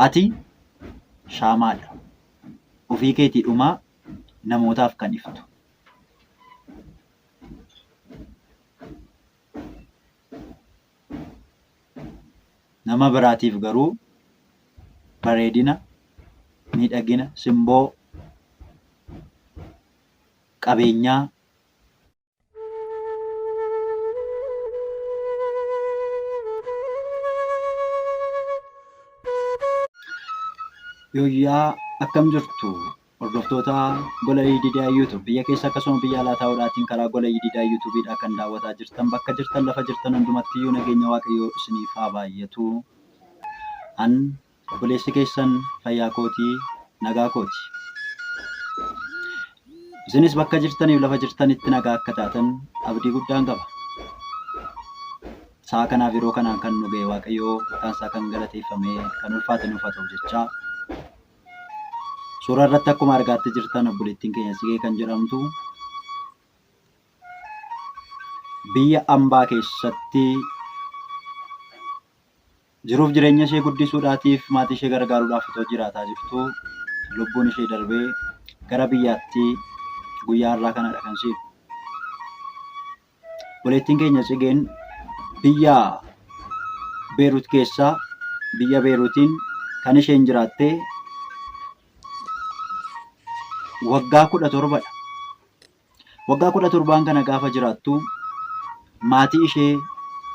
Ati shaamaadha. Ofii keetii dhumaa namootaaf kan iftu. Nama biraatiif garuu bareedina, miidhagina, simboo, qabeenyaa. Yooyyaa akkam jirtu hordoftoota gola Yididiyaa YouTube biyya keessa akkasuma biyya alaa taa'uudhaatiin karaa gola Yididiyaa YouTubeedhaa kan daawwataa jirtan bakka jirtan lafa jirtan hundumatti iyyuu nageenya Waaqayyoo isiniif haa baay'atu. An obboleessi keessan fayyaa kootii nagaa kooti. Isinis bakka jirtaniif lafa jirtanitti nagaa akka taatan abdii guddaan qaba. Sa'a kanaaf yeroo kanaan kan nu ga'e Waaqayyoo maqaan isaa kan galateeffamee kan ulfaate nuuf haa ta'u jechaa. Suuraa irratti akkuma argaatti jirtan obboleettiin keenya Tsigee kan jedhamtu biyya ambaa keessatti jiruuf jireenya ishee guddisuudhaatiif maatii ishee gargaaruudhaaf otoo jiraataa jirtu lubbuun ishee darbee gara biyyaatti guyyaa har'aa kanadha kan isheen. Obboleettiin keenya Tsigeen biyya Beerut keessaa biyya Beeruutiin kan isheen jiraatte waggaa 17dha. Waggaa 17n kana gaafa jiraattu maatii ishee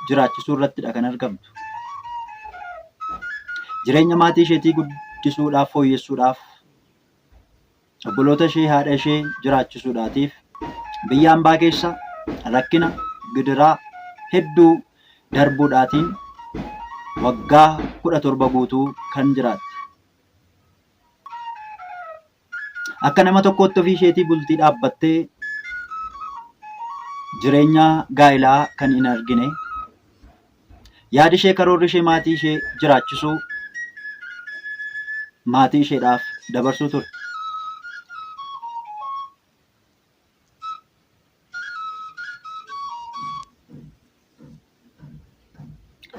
jiraachisuu irrattidha kan argamtu. Jireenya maatii isheetii guddisuudhaaf fooyyessuudhaaf obboloota ishee haadha ishee jiraachisuudhaatiif biyya ambaa keessa rakkina gidiraa hedduu darbuudhaatiin waggaa 17 guutuu kan jiraatte. Akka nama tokkootti ofii isheetii bultii dhaabbattee jireenya gaa'elaa kan hin argine yaadi ishee karoorri ishee maatii ishee jiraachisuu maatii isheedhaaf dabarsuu ture.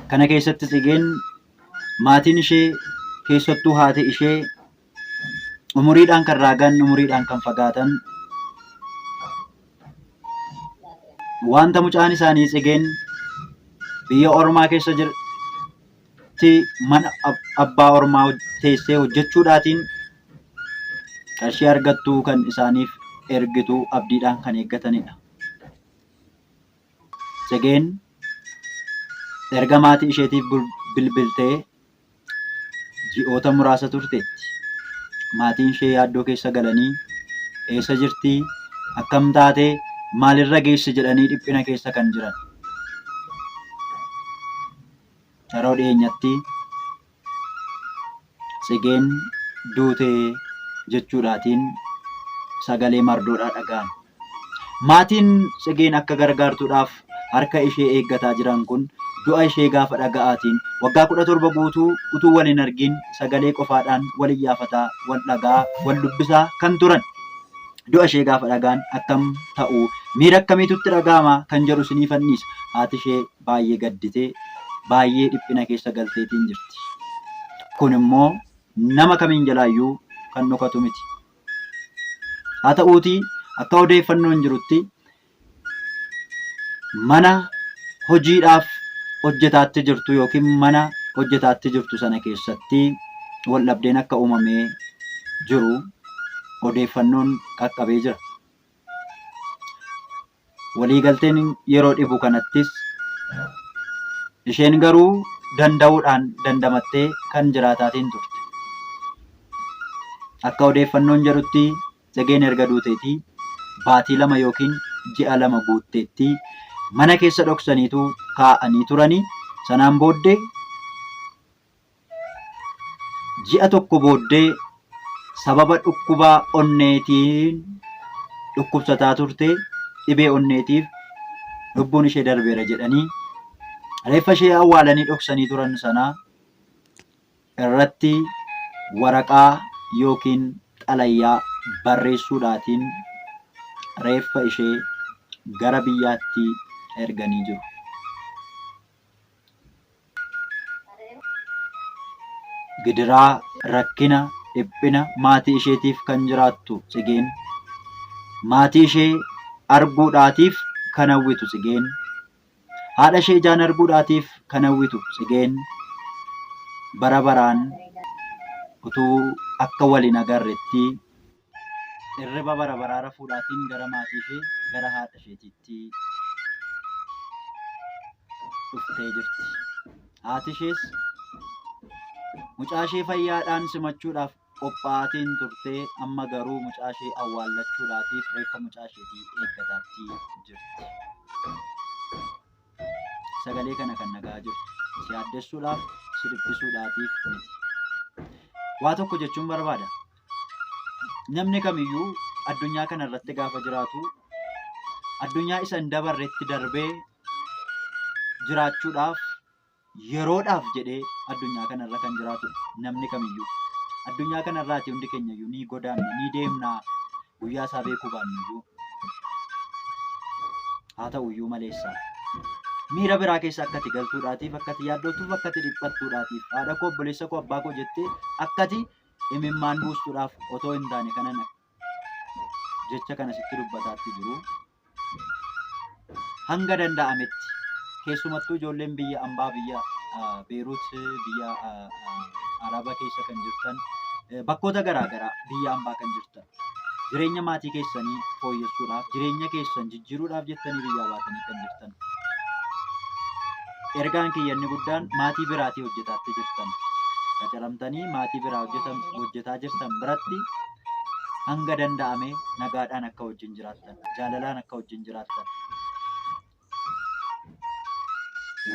Kana keessatti Tsigeen maatiin ishee keessattuu haati ishee umuriidhaan kan raagan umuriidhaan kan fagaatan wanta mucaan isaanii Tsigeen biyya ormaa keessa jirti mana abbaa ormaa teessee hojjechuudhaatiin qarshii argattuu kan isaaniif ergitu abdiidhaan kan eeggatanidha. Tsigeen erga maatii isheetiif bilbiltee ji'oota muraasa turteetti. Maatiin ishee yaaddoo keessa galanii eessa jirtii, akkam taatee, maalirra geesse jedhanii dhiphina keessa kan jiran. Yeroo dhiyeenyatti Tsigeen duute jechuudhaatiin sagalee mardoodhaa dhaga'an. Maatiin Tsigeen akka gargaartuudhaaf harka ishee eeggataa jiran kun du'a ishee gaafa dhaga'aatiin waggaa 17 guutuu utuu wal hin argin sagalee qofaadhaan wal iyyaafataa, wal dhagaa, wal dubbisaa kan turan. Du'a ishee gaafa dhaga'an akkam ta'u, miira akkamiitu itti dhaga'ama kan jedhu isiniifan dhiisa. Haati ishee baay'ee gadditee, baay'ee dhiphina keessa galteetiin jirti. Kun immoo nama kamiin jalaayyuu kan dhokatu miti. Haa ta'uutii akka odeeffannoon jirutti mana hojiidhaaf hojjetaatti jirtu yookiin mana hojjetaatti jirtu sana keessatti waldhabdeen akka uumamee jiru odeeffannoon qaqqabee jira. Waliigalteen yeroo dhibu kanattis isheen garuu danda'uudhaan dandamattee kan jiraataatiin turte. Akka odeeffannoon jedhutti Tsegeen erga duuteetii baatii 2 ykn ji'a 2 guutteetti mana keessa dhoksaniitu kaa'anii turani. Sanaan booddee ji'a tokko booddee sababa dhukkuba onneetiin dhukkubsataa turte dhibee onneetiif lubbuun ishee darbeera jedhanii reeffa ishee awwaalanii dhoksanii turan sana irratti waraqaa yookiin xalayaa barreessuudhaatiin reeffa ishee gara biyyaatti erganii jiru. Gidiraa, rakkina, dhiphina maatii isheetiif kan jiraattu Tsigeen, maatii ishee arguudhaatiif kan hawwitu Tsigeen, haadha ishee ijaan arguudhaatiif kan hawwitu Tsigeen bara baraan utuu akka wal hin agarretti hirriba bara baraa rafuudhaatiin gara maatii ishee gara haadha isheetiitti dhuftee jirti. Haati ishees mucaa ishee fayyaadhaan simachuudhaaf qophaa'aatiin turtee amma garuu mucaa ishee awwaallachuudhaatiif reeffa mucaa isheetii eeggataatti jirti. Sagalee kana kan dhaga'aa jirtu si yaaddessuudhaaf si dhiphisuudhaatiif miti. Waa tokko jechuun barbaada. Namni kamiyyuu addunyaa kana irratti gaafa jiraatu addunyaa isa hin dabarretti darbee jiraachuudhaaf yeroodhaaf jedhee addunyaa kanarra kan jiraatudha namni kamiyyuu. Addunyaa kanarraati hundi keenyayyuu ni godaanna, ni deemna, guyyaa isaa beekuu baannuyyuu. Haa ta'uyyuu maleessa. Miira biraa keessa akka ati galtuudhaatiif, akka ati yaaddoftuuf, akka ati dhiphattuudhaatiif, haadha koo, obboleessa koo, abbaa koo jettee akka ati imimmaan buustuudhaaf otoo hin taane kanan jecha kana sitti dubbataatti jiru. Hanga danda'ametti keessumattuu ijoolleen biyya ambaa biyya Beerut biyya Araba keessa kan jirtan bakkoota garaa garaa biyya ambaa kan jirtan jireenya maatii keessanii fooyyessuudhaaf jireenya keessan jijjiiruudhaaf jettanii biyyaa baatanii kan jirtan ergaan kiyya inni guddaan maatii biraatii hojjetaatti jirtan qacaramtanii maatii biraa hojjetaa jirtan biratti hanga danda'ame nagaadhaan akka wajjin jiraattan, jaalalaan akka wajjin jiraattan,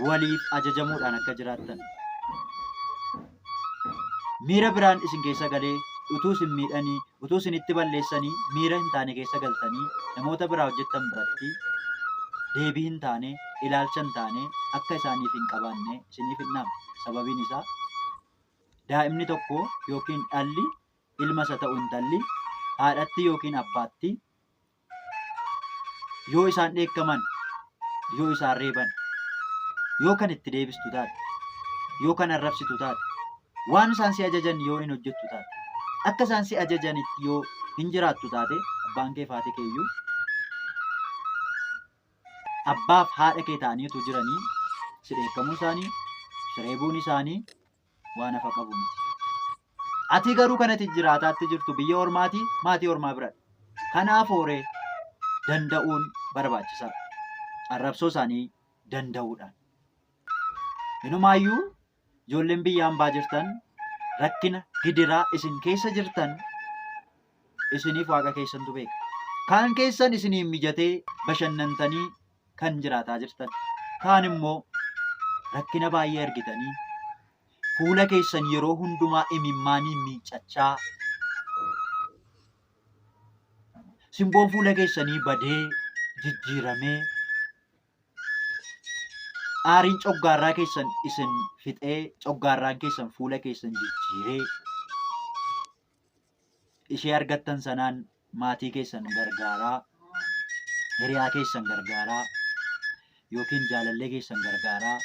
waliif ajajamuudhaan akka jiraattan, miira biraan isin keessa galee utuu isin miidhanii, utuu isinitti balleessanii miira hin taane keessa galtanii namoota biraa hojjettan biratti deebii hin taane, ilaalcha hin taane akka isaaniif hin qabaanne isiniif hin dhaama. Sababiin isaa daa'imni tokko yookiin dhalli ilmas haa ta'u intalli haadhatti yookiin abbaatti yoo isaan dheekkaman, yoo isaan reeban, yoo kan itti deebistu taate, yoo kan arrabsitu taate, waan isaan si ajajan yoo hin hojjettu taate, akka isaan si ajajanitti yoo hin jiraattu taate, abbaan kee fi haati kee iyyuu abbaaf haadha kee ta'anii utuu jiranii si dheekkamuun isaanii, si reebuun isaanii waan hafa qabu miti. Ati garuu kan ati jiraataatti jirtu biyya ormaati, maatii ormaa biradha. Kanaaf hooree danda'uun barbaachisaadha. Arrabsoo isaanii danda'uudhaan. Inumaayyuu ijoolleen biyya hambaa jirtan rakkina gidiraa isin keessa jirtan isiniif waaqa keessantu beeka. Kaan keessan isiniin mijatee bashannantanii kan jiraataa jirtan. Kaan immoo rakkina baay'ee argitanii fuula keessan yeroo hundumaa imimmaaniin miiccachaa simboon fuula keessanii badee jijjiiramee aariin coggaarraa keessan isin fixee coggaarraan keessan fuula keessan jijjiiree ishee argattan sanaan maatii keessan gargaaraa, hiriyaa keessan gargaaraa, yookiin jaalallee keessan gargaaraa,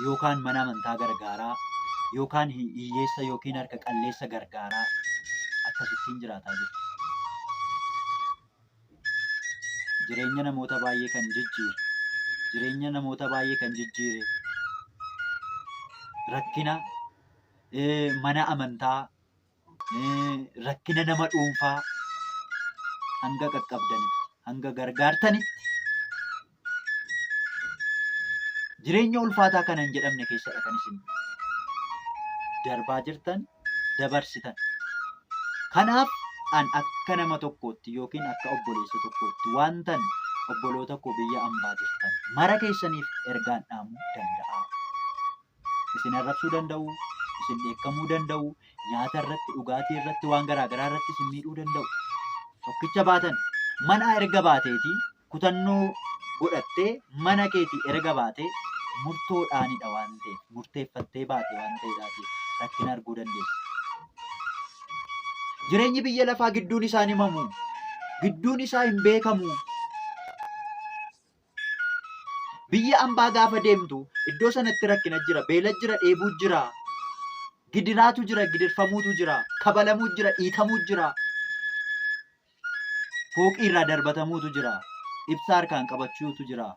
yookaan mana amantaa gargaaraa, yookaan hiyyeessa yookiin harka qalleessa gargaaraa akkasittiin jiraataa jirtu. Jireenya namoota baay'ee kan jijjiire, jireenya namoota baay'ee kan jijjiire rakkina mana amantaa rakkina nama dhuunfaa hanga qaqqabdanitti, hanga gargaartanitti jireenya ulfaataa kana hin jedhamne keessadha kan isin darbaa jirtan, dabarsitan. Kanaaf an akka nama tokkootti yookiin akka obboleessa tokkootti waantan obboloota koo biyya ambaa jirtan mara keessaniif ergaan dhaamuu danda'a. Isin arrabsuu danda'u, isin dheekkamuu danda'u, nyaata irratti, dhugaatii irratti, waan garaa garaa irratti isin miidhuu danda'u. Tokkicha baatan mana erga baateetii kutannoo godhattee mana keetii erga baatee murtoodhaanidha waan ta'eef, murteeffattee baate waan ta'eedhaatiif rakkina arguu dandeessa. Jireenyi biyya lafaa gidduun isaa hin himamu, gidduun isaa hin beekamu. Biyya ambaa gaafa deemtu iddoo sanatti rakkina jira, beela jira, dheebuu jira. Gidiraatu jira, gidirfamuutu jira, kabalamuutu jira, dhiitamuutu jira, fooqii irraa darbatamuutu jira, ibsaa harkaan qabachuutu jira,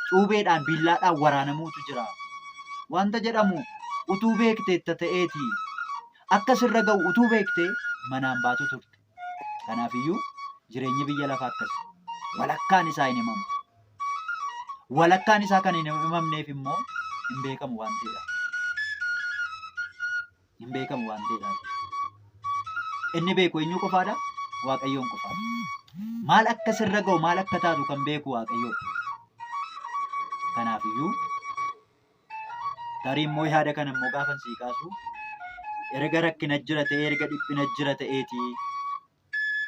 cuubeedhaan billaadhaan waraanamuutu jira. Wanta jedhamu utuu beekteetta ta'eeti akka sirra ga'u utuu beektee manaan baatu turte. Kanaafiyyuu jireenyi biyya lafaa akkas. Walakkaan isaa hin himamu. Walakkaan isaa kan hin himamneef immoo hin beekamu waan ta'eedha. Hin beekamu waan ta'eedha. Inni beeku eenyuu qofaadha? Waaqayyoon qofaadha. Maal akka sirra ga'u, maal akka taatu kan beeku Waaqayyoodha. Kanaafiyyuu tarii immoo yaada kana immoo gaafan sii kaasu erga rakkina jira ta'ee erga dhiphina jira ta'eeti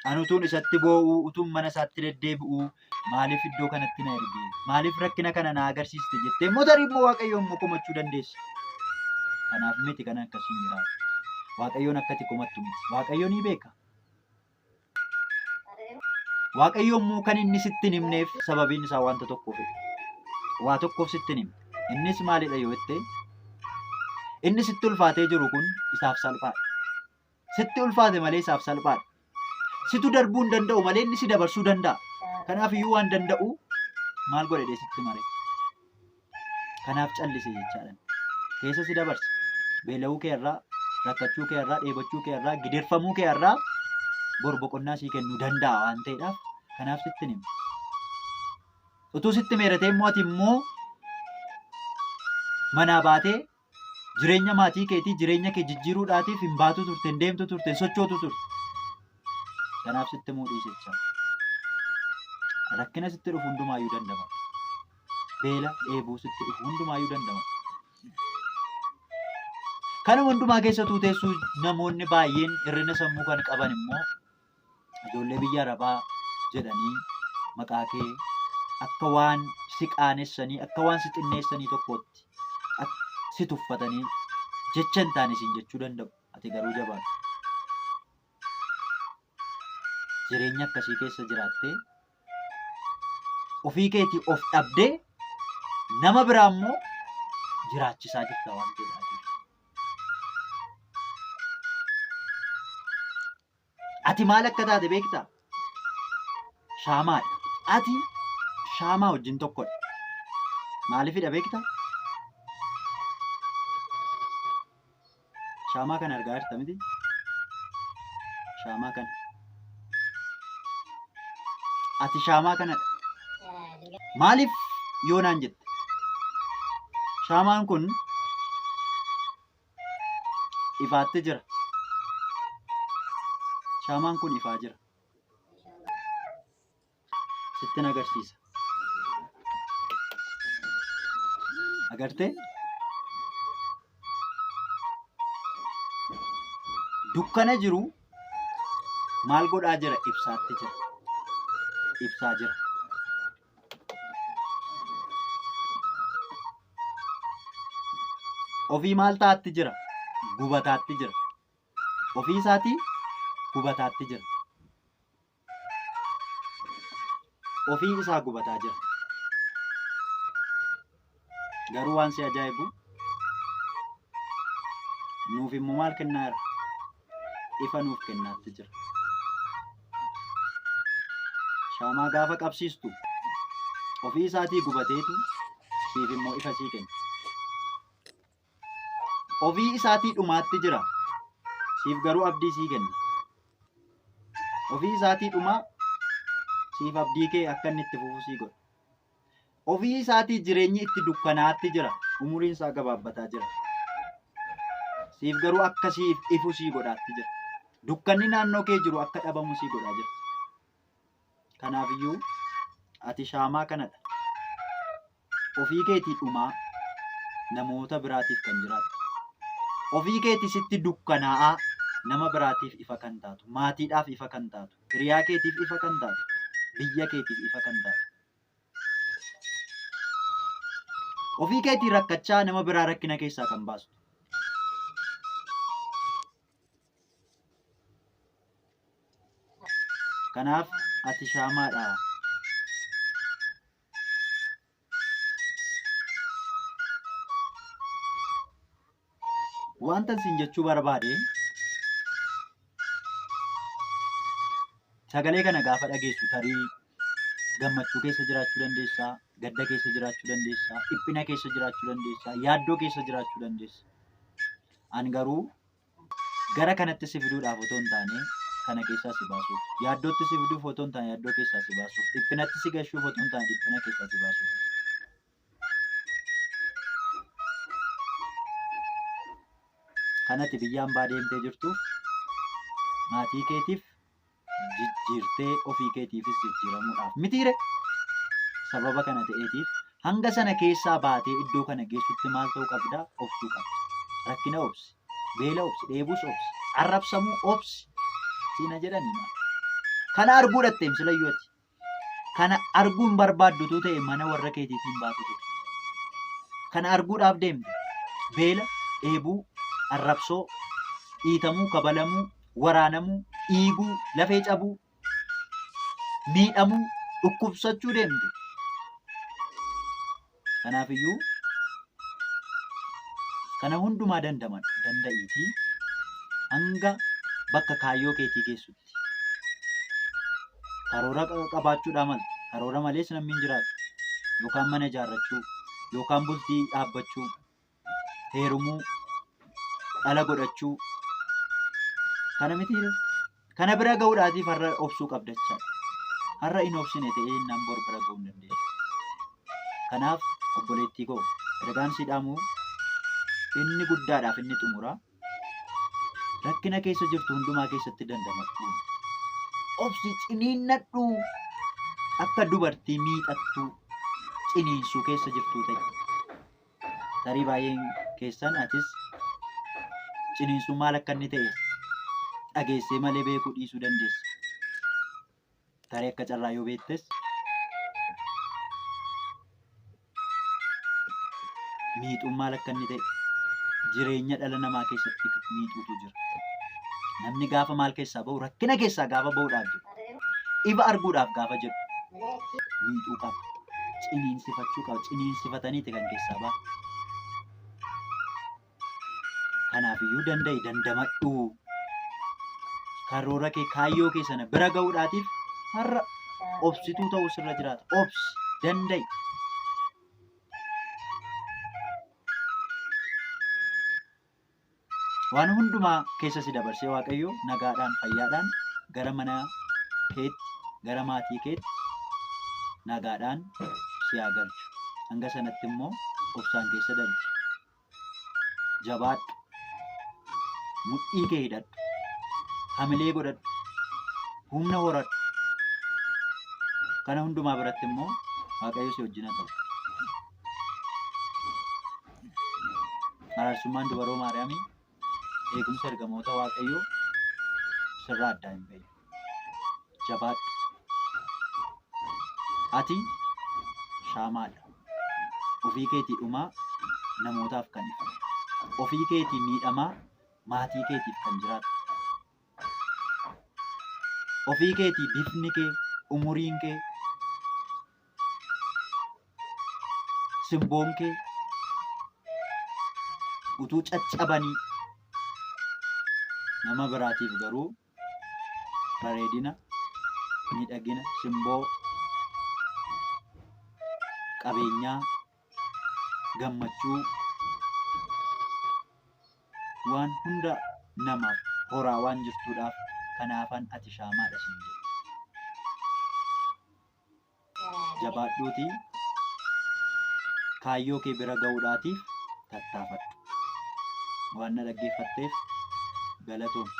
ani utuun isatti boo'uu utuun mana isaatti deddeebi'uu maaliif iddoo kanatti na erge maaliif rakkina kana na agarsiiste jettee immoo tarii immoo Waaqayyoon immoo komachuu dandeessa. Kanaaf miti kan akkasiin jiraatu. Waaqayyoon akkati komattu miti. Waaqayyo ni beeka. Waaqayyo immoo kan inni sitti hin himneef sababiin isaa wanta tokkoofidha. Waa tokkoof sitti hin himne. Innis maalidha yoo jette inni sitti ulfaatee jiru kun isaaf salphaadha. Sitti ulfaate malee isaaf salphaadha. Situ darbuu hin danda'u malee inni si dabarsuu danda'a. Kanaaf iyyuu waan danda'u maal godhe sitti mare. Kanaaf callise jechaadha. Keessa si dabarsa. Beela'uu kee irraa, rakkachuu kee irraa, dheebochuu kee irraa, gidirfamuu kee irraa bor boqonnaa sii kennuu danda'a waan ta'eedhaaf kanaaf sitti hin himu. Utuu sitti meeratee immoo ati immoo manaa baatee jireenya maatii keetii jireenya kee jijjiiruudhaatiif hin baatu turte, hin deemtu turte, hin sochootu turte. Kanaaf sitti himuu dhiise jecha. Rakkina sitti dhufu hundumaayyuu dandama. Beela, dheebuu sitti dhufu hundumaayyuu dandama. Kanuma hundumaa keessa utuu teessuu namoonni baay'een hir'ina sammuu kan qaban immoo ijoollee biyya Arabaa jedhanii maqaa kee akka waan si qaanessanii akka waan si xinneessanii tokkootti si tuffatanii jecha hin taane siin jechuu danda'u. Ati garuu jabaadhu. Jireenya akkasii keessa jiraattee ofii keetii of dhabdee nama biraa immoo jiraachisaa jirta waan ta'eef. Ati maal akka taate beektaa? Shaamaadha. Ati shaamaa wajjin tokkodha. Maaliifidha beektaa? Shaamaa kana argaa jirta miti? Shaamaa kana. Ati shaamaa kanadha. Maaliif yoo naan jette? Shaamaan kun ifaatti jira. Shaamaan kun ifaa jira. Sittin agarsiisa. Agartee? Dukkana jiru maal godhaa jira? Ibsaatti jira. Ibsaa jira. Ofii maal ta'atti jira? Gubataatti jira. Ofii isaatii gubataatti jira. Ofii isaa gubataa jira. Garuu waan si ajaa'ibu nuuf immoo maal kennaa jira? Ifa nuuf kennaatti jira. Shaamaa gaafa qabsiistu ofii isaatii gubateetu siif immoo ifa sii kenna. Ofii isaatii dhumaatti jira. Siif garuu abdii sii kenna. Ofii isaatii dhumaa siif abdii kee akka inni itti fufu sii godha. Ofii isaatii jireenyi itti dukkanaatti jira. Umuriin isaa gabaabbataa jira. Siif garuu akka siif ifu sii godhaatti jira. Dukkanni naannoo kee jiru akka dhabamu sii godhaa jira. Kanaafiyyuu ati shaamaa kanadha. Ofii keetii dhumaa namoota biraatiif kan jiraattu. Ofii keetii sitti dukkanaa'aa nama biraatiif ifa kan taatu, maatiidhaaf ifa kan taatu, hiriyaa keetiif ifa kan taatu, biyya keetiif ifa kan taatu. Ofii keetii rakkachaa nama biraa rakkina keessaa kan baastu. Kanaaf ati shaamaadha. Wantan siin jechuu barbaade sagalee kana gaafa dhageessu tarii gammachuu keessa jiraachuu dandeessaa, gadda keessa jiraachuu dandeessaa, dhiphina keessa jiraachuu dandeessaa, yaaddoo keessa jiraachuu dandeessa. An garuu gara kanatti si fiduudhaaf otoo hin taane kana keessaa si baasuuf, yaaddootti si fiduuf otoo hin taane yaaddoo keessaa si baasuuf, dhiphinatti si gashuuf otoo hin taane dhiphina keessaa si baasuuf. Kanatti biyya hambaa deemtee jirtuuf maatii keetiif jijjiirtee ofii keetiifis jijjiiramuudhaaf mitiire. Sababa kana ta'eetiif hanga sana keessaa baatee iddoo kana geessutti maal ta'uu qabda? Obsuu qabda. Rakkina obsi, beela obsi, dheebuus obsi, arrabsamuu obsi. Siina jedhanii maal? Kana arguu dhatteem silayyuu ati. Kana arguu hin barbaaddutu ta'e mana warra keetiitiin baatu turte. Kana arguudhaaf deemte. Beela, dheebuu, arrabsoo, dhiitamuu, kabalamuu, waraanamuu, dhiiguu, lafee cabuu, miidhamuu, dhukkubsachuu deemte. Kanaafiyyuu kana hundumaa dandamadhu danda'iitii hanga bakka kaayyoo keetii geessutti. Karoora qabaachuudhaa malta. Karoora malees namni hin jiraatu. Yookaan mana ijaarrachuu, yookaan bultii dhaabbachuu, heerumuu, dhala godhachuu. Kana mitiire? Kana bira ga'uudhaatiif har'a obsuu qabda jechaadha. Har'a hin obsine ta'ee innaan bor bira ga'uu hin dandeessu. Kanaaf obboleettii koo ergaan si dhaamu inni guddaadhaaf inni xumuraa rakkina keessa jirtu hundumaa keessatti dandamadhu. Obsi ciniinnadhu akka dubartii miixattuu ciniinsuu keessa jirtuu ta'e. Tarii baay'een keessan atis ciniinsuun maal akka inni ta'e dhageessee malee beekuu dhiisuu dandeessa. Tarii akka carraa yoo beektes miixuun maal akka inni ta'e jireenya dhala namaa keessatti miixuutu jira. Namni gaafa maal keessaa bahu rakkina keessaa gaafa bahuudhaaf jedhu ifa arguudhaaf gaafa jedhu miixuu qaba. Ciniinsifachuu qaba. Ciniinsifataniiti kan keessaa bahan. Kanaafiyyuu danda'i dandamadhu. Karoora kee kaayyoo kee sana bira ga'uudhaatiif har'a obsituu ta'uu sirra jiraata. Obsi danda'i. Waan hundumaa keessa si dabarsee Waaqayyo nagaadhaan fayyaadhaan gara mana keetti gara maatii keetti nagaadhaan si haa galchu. Hanga sanatti immoo obsaan keessa darbi. Jabaadhu. Mudhii kee hidhadhu. Hamilee godhadhu. Humna horadhu. Kana hundumaa biratti immoo Waaqayyo si wajjin haa ta'u. Araarsummaan dubaroo Maariyaamii eegumsa ergamoota Waaqayyoo sirraa addaa hin bahin. Jabaadhu. Ati shaamaadha. Ofii keetii dhumaa namootaaf kan ifu. Ofii keetii miidhamaa maatii keetiif kan jiraattu. Ofii keetii bifni kee, umuriin kee, simboon kee utuu caccabanii nama biraatiif garuu bareedina, miidhagina, simboo, qabeenyaa, gammachuu waan hunda namaaf horaa waan jirtuudhaaf kanaafan ati shaamaadha siin jedhe. Jabaadhuutii kaayyoo kee bira ga'uudhaatiif tattaafadhu. Waan na dhaggeeffatteef galatoomi.